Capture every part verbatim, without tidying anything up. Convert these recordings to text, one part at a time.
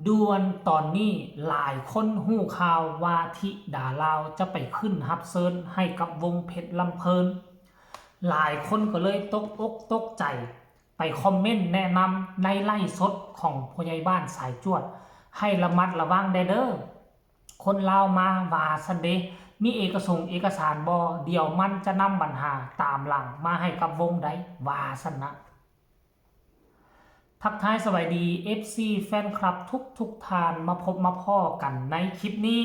ด่วนตอนนี้หลายคนฮู้ข่าวว่าธิดาลาวจะไปขึ้นฮับเซิญให้กับวงเพชรลำเพลิน หลายคนก็เลยตกอกตกใจ ไปคอมเมนต์แนะนำในไลฟ์สดของผู้ใหญ่บ้านสายจวด ให้ระมัดระวังแด่เด้อ คนลาวมาว่าซั้นเด้ มีเอกสงค์เอกสารบ่ เดี๋ยวมันจะนำปัญหาตามหลังมาให้กับวงได้ ว่าซั้นนะ ทักทายสวัสดี เอฟซี แฟนคลับทุกทุกๆท่าน มาพบมาพ้อกันในคลิปนี้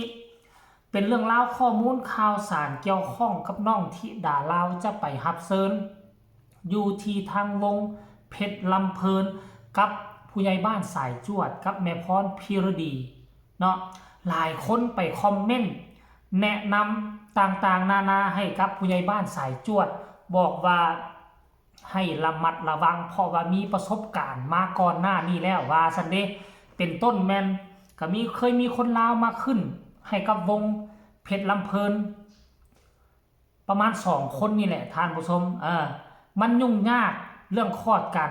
เป็นเรื่องราวข้อมูลข่าวสารเกี่ยวข้องกับน้องธิดาลาวจะไปฮับเซิญ อยู่ที่ทางวงเพชรลำเพลิน กับผู้ใหญ่บ้านสายจวด กับแม่พรพีรดีเนาะ หลายคนไปคอมเมนต์แนะนำต่างๆนานาให้กับผู้ใหญ่บ้านสายจวด บอกว่าให้ระมัดระวัง เพราะว่ามีประสบการณ์มาก่อนหน้านี้แล้ว ว่าซั้นเด้ เป็นต้นแม่นก็มี เคยมีคนลาวมาขึ้นให้กับวงเพชรลำเพลิน ประมาณสองคนนี่แหละท่านผู้ชม เออ มันยุ่งยากเรื่องคลอดกัน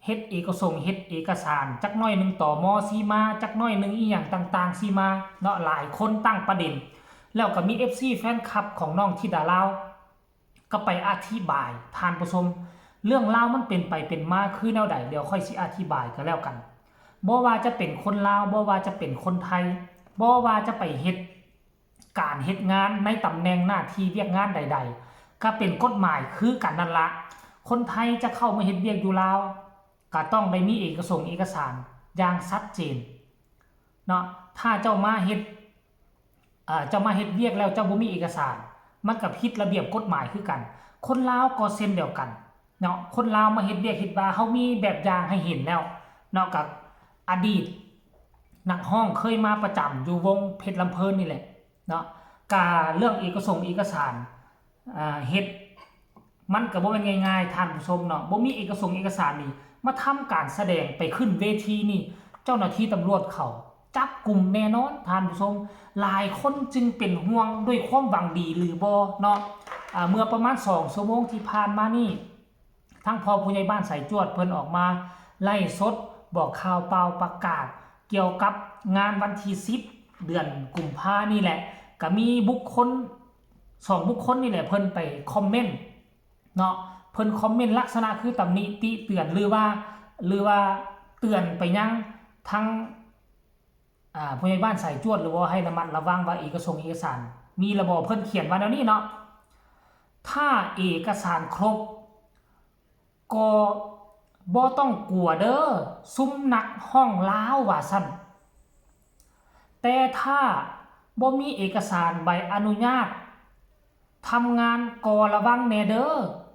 เฮ็ดเอกสงค์ เฮ็ดเอกสาร จักหน่อยหนึ่ง ตม. สิมา จักหน่อยหนึ่ง อีหยังต่างๆ สิมาเนาะ หลายคนตั้งประเด็น แล้วก็มี เอฟซี แฟนคลับของน้องธิดาลาว ก็ไปอธิบายท่านผู้ชม เรื่องราวมันเป็นไปเป็นมาคือแนวใด เดี๋ยวค่อยสิอธิบายก็แล้วกัน บ่ว่าจะเป็นคนลาว บ่ว่าจะเป็นคนไทย บ่ว่าจะไปเฮ็ดการเฮ็ดงานในตำแหน่งหน้าที่เวียกงานใดๆ ก็เป็นกฎหมายคือกันนั่นละ คนไทยจะเข้ามาเฮ็ดเวียกอยู่ลาว ก็ต้องได้มีเอกสงค์เอกสารอย่างชัดเจนเนาะ ถ้าเจ้ามาเฮ็ด เอ่อ เจ้ามาเฮ็ดเวียกแล้วเจ้าบ่มีเอกสาร มันก็ผิดระเบียบกฎหมายคือกัน คนลาวก็เช่นเดียวกันเนาะ คนลาวมาเฮ็ดเวียกเฮ็ดว่า เฮามีแบบอย่างให้เห็นแล้วเนาะ กับอดีตนักร้องเคยมาประจำอยู่วงเพชรลำเพลินนี่แหละเนาะ กะเรื่องเอกสงค์เอกสาร อ่า เฮ็ด มันก็บ่แม่นง่ายๆ ท่านผู้ชมเนาะ บ่มีเอกสงค์เอกสารนี่ มาทำการแสดงไปขึ้นเวทีนี่ เจ้าหน้าที่ตำรวจเขาจับกุมแน่นอนท่านผู้ชม หลายคนจึงเป็นห่วงด้วยความหวังดีหรือบ่เนาะ อ่า เมื่อประมาณสองชั่วโมงที่ผ่านมานี่ ทางพ่อผู้ใหญ่บ้านสายจวดเพิ่นออกมาไลฟ์สดบอกข่าวเปล่าประกาศเกี่ยวกับงานวันที่สิบ เดือนกุมภานี่แหละ ก็มีบุคคล สองบุคคลนี่แหละ เพิ่นไปคอมเมนต์เนาะ เพิ่นคอมเมนต์ลักษณะคือตำหนิติเตือน หรือว่า หรือว่าเตือนไปยังทาง อ่า ผู้ใหญ่บ้านสายจวด หรือว่าให้ระมัดระวังว่าเอกสงค์เอกสารมีหรือบ่ เพิ่นเขียนว่าแนวนี้เนาะ ถ้าเอกสารครบ ก็บ่ต้องกลัวเด้อ ซุมนักฮ้องลาว ว่าซั้น แต่ถ้าบ่มีเอกสารใบอนุญาตทำงานก็ระวังแหน่เด้อ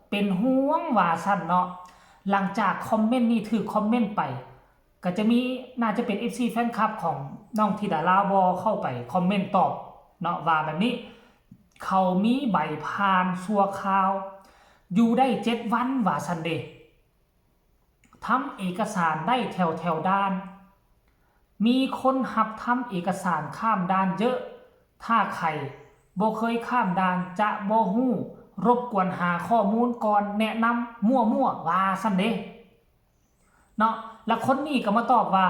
เป็นห่วง ว่าซั้นเนาะ หลังจากคอมเมนต์นี้ถูกคอมเมนต์ไป ก็จะมี น่าจะเป็น เอฟซี แฟนคลับของน้องธิดาลาวบ่ เข้าไปคอมเมนต์ตอบเนาะ ว่าแบบนี้ เขามีใบผ่านชั่วคราว อยู่ได้เจ็ดวัน ว่าซั้นเด้ ทำเอกสารได้แถวแถวด่าน มีคนรับทำเอกสารข้ามด่านเยอะ ถ้าใครบ่เคยข้ามด่านจะบ่ฮู้ รบกวนหาข้อมูลก่อน แนะนำมั่วๆ ว่าซั้นเด้ เนาะ แล้วคนนี้ก็มาตอบว่า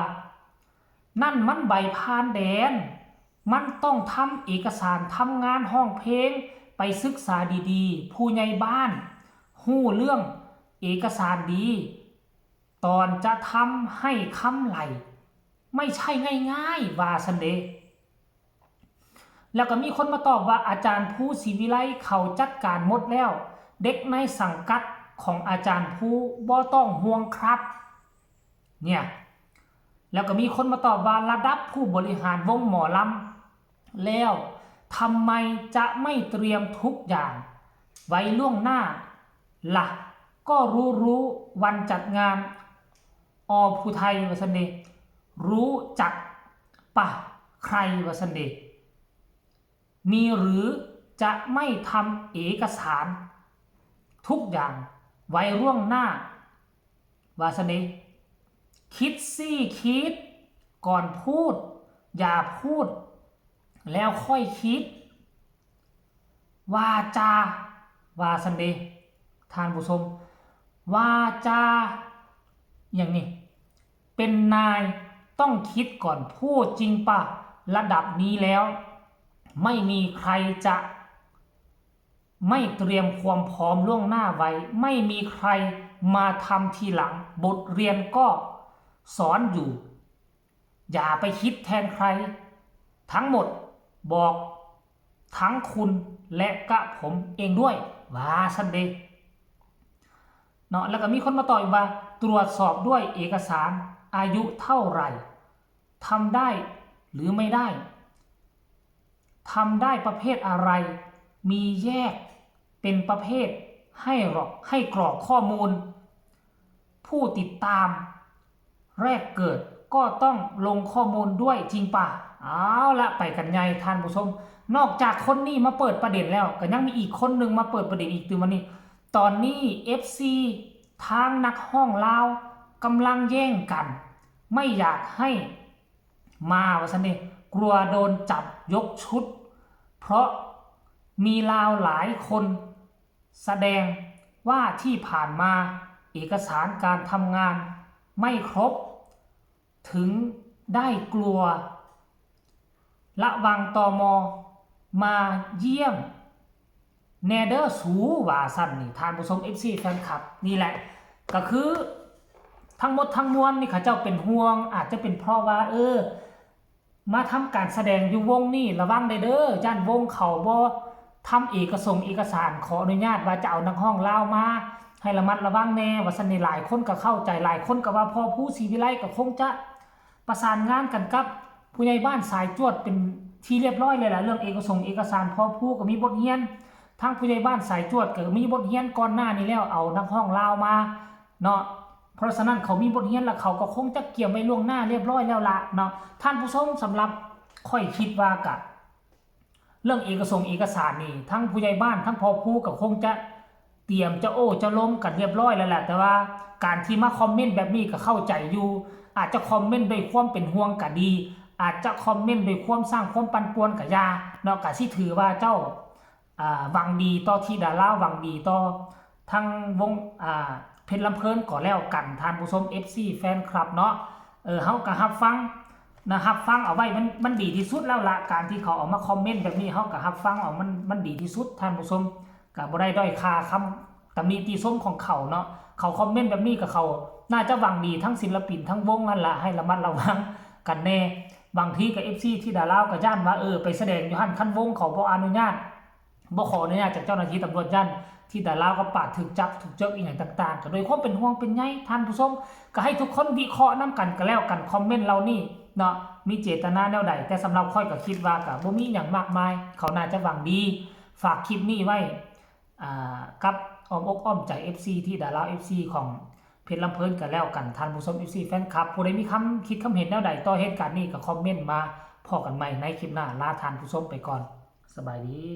นั่นมันใบผ่านแดน มันต้องทำเอกสารทำงานฮ้องเพลง ไปศึกษาดีๆ ผู้ใหญ่บ้านฮู้เรื่องเอกสารดี ตอนจะทำให้คำไล่ ไม่ใช่ง่ายๆ ว่าซั้นเด้ แล้วก็มีคนมาตอบว่าอาจารย์ภูศรีวิไลเขาจัดการหมดแล้ว เด็กในสังกัดของอาจารย์ภูบ่ต้องห่วงครับ เนี่ย แล้วก็มีคนมาตอบว่าระดับผู้บริหารวงหมอลำแล้วทำไมจะไม่เตรียมทุกอย่างไว้ล่วงหน้าล่ะ ก็รู้รู้วันจัดงาน อผู้ไทยว่าซั้นเด้ รู้จักปะใครว่าซั้นเด้ มีหรือจะไม่ทำเอกสารทุกอย่างไว้ล่วงหน้า ว่าซั้นเด้ คิดสิคิด ก่อนพูด อย่าพูด แล้วค่อยคิด วาจา ว่าซั้นเด้ ท่านผู้ชม วาจา อย่างนี้ เป็นนาย ต้องคิดก่อน พูดจริงป่ะ ระดับนี้แล้ว ไม่มีใครจะไม่เตรียมความพร้อมล่วงหน้าไว้ ไม่มีใครมาทำทีหลัง บทเรียนก็สอนอยู่ อย่าไปคิดแทนใคร ทั้งหมดบอกทั้งคุณและกะผมเองด้วย ว่าซั่นเด้เนาะ แล้วก็มีคนมาตอบอีกว่า ตรวจสอบด้วยเอกสาร อายุเท่าไหร่ ทำได้หรือไม่ได้ ทำได้ประเภทอะไร มีแยกเป็นประเภท ให้หรอก ให้กรอกข้อมูล ผู้ติดตาม แรกเกิดก็ต้องลงข้อมูลด้วย จริงป่ะ เอาละ ไปกันใหญ่ท่านผู้ชม นอกจากคนนี้มาเปิดประเด็นแล้ว ก็ยังมีอีกคนหนึ่งมาเปิดประเด็นอีก ตื่นมานี่ ตอนนี้ เอฟซี ทางนักฮ้องลาวกำลังแย่งกัน ไม่อยากให้มา ว่าซั่นเด้ กลัวโดนจับยกชุด เพราะมีลาวหลายคนแสดงว่าที่ผ่านมาเอกสารการทำงานไม่ครบ ถึงได้กลัว ระวัง ตม. มาเยี่ยมแน่เด้อสู ว่าซั่นนี่ ท่านผู้ชม เอฟซี แฟนคลับ นี่แหละ ก็คือทั้งหมดทั้งมวลนี่เขาเจ้าเป็นห่วง อาจจะเป็นเพราะว่า เออ มาทำการแสดงอยู่วงนี่ ระวังได้เด้อ ย่านวงเขาบ่ทำเอกสงเอกสาร ขออนุญาตว่าจะเอานักฮ้องลาวมา ให้ระมัดระวังแน่ ว่าซั่นนี่ หลายคนก็เข้าใจ หลายคนก็ว่าพ่อภูศรีวิไลก็คงจะประสานงานกันกับผู้ใหญ่บ้านสายจวดเป็นที่เรียบร้อยเลยล่ะ เรื่องเอกสงเอกสาร พ่อภูก็มีบทเรียน ทางผู้ใหญ่บ้านสายจวดก็มีบทเรียนก่อนหน้านี้แล้ว เอานักฮ้องลาวมาเนาะ เพราะฉะนั้นเขามีบทเรียนแล้ว เขาก็คงจะเตรียมไว้ล่วงหน้าเรียบร้อยแล้วล่ะเนาะ ท่านผู้ชม สำหรับข้อยคิดว่ากะ เรื่องเอกสงเอกสารนี่ ทั้งผู้ใหญ่บ้านทั้งพ่อภูก็คงจะเตรียมจะโอ้จะล้มกันเรียบร้อยแล้วแหละ แต่ว่าการที่มาคอมเมนต์แบบนี้ก็เข้าใจอยู่ อาจจะคอมเมนต์ด้วยความเป็นห่วงก็ดี อาจจะคอมเมนต์ด้วยความสร้างความปั่นป่วนก็อย่าเนาะ ก็สิถือว่าเจ้า อ่า หวังดีต่อธิดาลาว หวังดีต่อทั้งวง อ่า เพชรลำเพลินก็แล้วกัน ท่านผู้ชม เอฟซี แฟนคลับเนาะ เออ เฮาก็รับฟังนะ รับฟังเอาไว้ มัน มันดีที่สุดแล้วละ การที่เขาเอามาคอมเมนต์แบบนี้ เฮาก็รับฟังเอา มัน มันดีที่สุด ท่านผู้ชม ก็บ่ได้ด้อยค่าคำตำหนิติชมของเขาเนาะ เขาคอมเมนต์แบบนี้ก็เขาน่าจะหวังดีทั้งศิลปินทั้งวงนั่นละ ให้ระมัดระวังกันแน่ บางทีก็ เอฟซี ธิดาลาวก็ย้านว่า เออ ไปแสดงอยู่หั่น คันวงเขาบ่อนุญาต บ่ขออนุญาตจากเจ้าหน้าที่ตำรวจ ย้านธิดาลาวก็ปาดถูกจับถูกเจิกอีหยังต่างๆ ก็ด้วยความเป็นห่วงเป็นใย ท่านผู้ชม ก็ให้ทุกคนวิเคราะห์นำกันก็แล้วกัน คอมเมนต์เหล่านี้เนาะ มีเจตนาแนวใด แต่สำหรับข้อยก็คิดว่าก็บ่มีหยังมากมาย เขาน่าจะหวังดี ฝากคลิปนี้ไว้ อ่า กับอ้อมอกอ้อมใจ เอฟซี ธิดาลาว เอฟซี ของเพชรลำเพลินก็แล้วกัน ท่านผู้ชม เอฟซี แฟนคลับ ผู้ใดมีคำคิดคำเห็นแนวใดต่อเหตุการณ์นี้ก็คอมเมนต์มา พ้อกันใหม่ในคลิปหน้า ลาท่านผู้ชมไปก่อน สบายดี